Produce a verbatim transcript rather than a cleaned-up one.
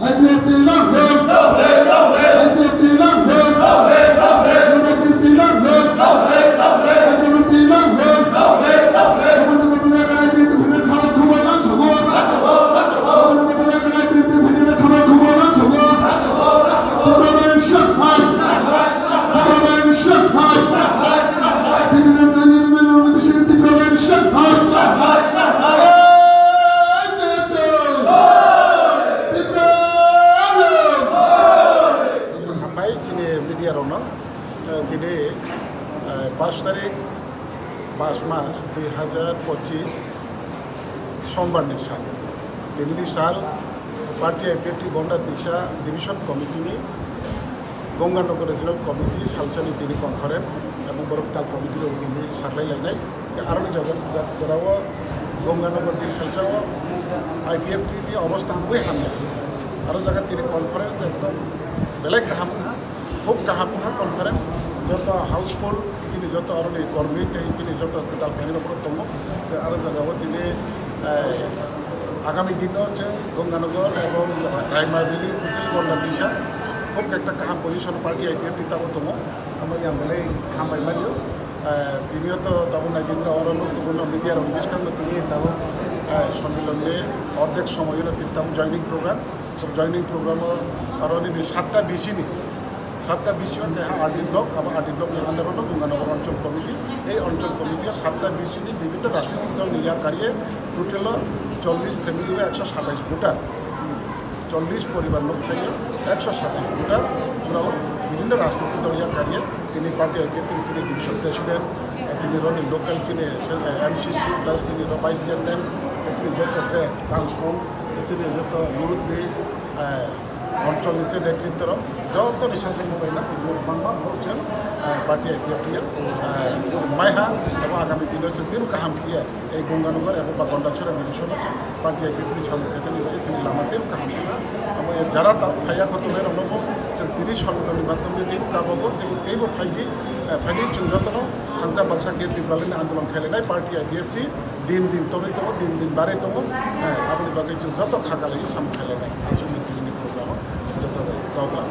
I P F T long live! I P F T long live! I P F T long live! Hambai chini media rokno, eh, tini, eh, pash tarik, pash mas, dui hajar pochis, sombar ni sal. Tini ni sal, party I P F T Gonda Tisa Division Committee ni Ganganagar Regional Committee salsani tini conference, ebong borok tal committee rok tini saklai lainai. Aro jaga, jaga, jora o Ganganagar din salsa o I P F T ni obostha hambai hamya. Aro jaga tini conference ekdom belai kaham wngha, hub kaham wngha conference. Joto houseful, tini joto aroni kormi tei tini joto kwtal phaini rok tongo. Tei aro jaga o tini, eh, agami dino chwng Ganganagar ebong Raima Valley totally Gonda Tisa hub ekta kaham position party I P F T tabo tongo. Amo yang belai hambai manio. Eh, tini o to tabuk naidindra oro no tubun no media rok bwskango tini tabuk, eh, sonnilon ni ordek somoy no tini tabuk joining program. So joining program o aro nini satta B C ni, satta B C o keha R D block, abo R D block ni under o no Ganganagar Anchal Committee. Ei Anchal Committee o satta B C ni bibhinno rajnitik dol ni yak kariye total o chollish family o ekso satais voter. Chollish poribar nok thaiyo, ekso satais voter, pura bibhinno rajnitik dol yak kariye, tini party I P F T ni tini division president, tini roni local tini, eh, M C C plus tini ro vice chairman, tini joto tre council, tini joto youth ni, eh, anchol ni netritwo rok, joto ni sakhe mobile na, bangma borok chwng, eh, party I P F T, eh, maiha, abo agami dino chwng tini kaham khe. Ei Ganganagar abo ba Gondachara division o chwng party I P F T ni samung khaitani bai chini lama teibo kaham kha. Abo jara ta phaiya kho tongnai rokno bo chwng tini sorkarni madhyome teibo kabago teibo phaidi, eh, phaidi chwng jotono thansa balsa khe Tripura ni andolon khailainai party I P F T din din torwi tongo, din din barwi tongo. Eh, aboni bagwi chwng joto kha kalaiwi samung khailainai aswkni tini ni program o joto kok lang.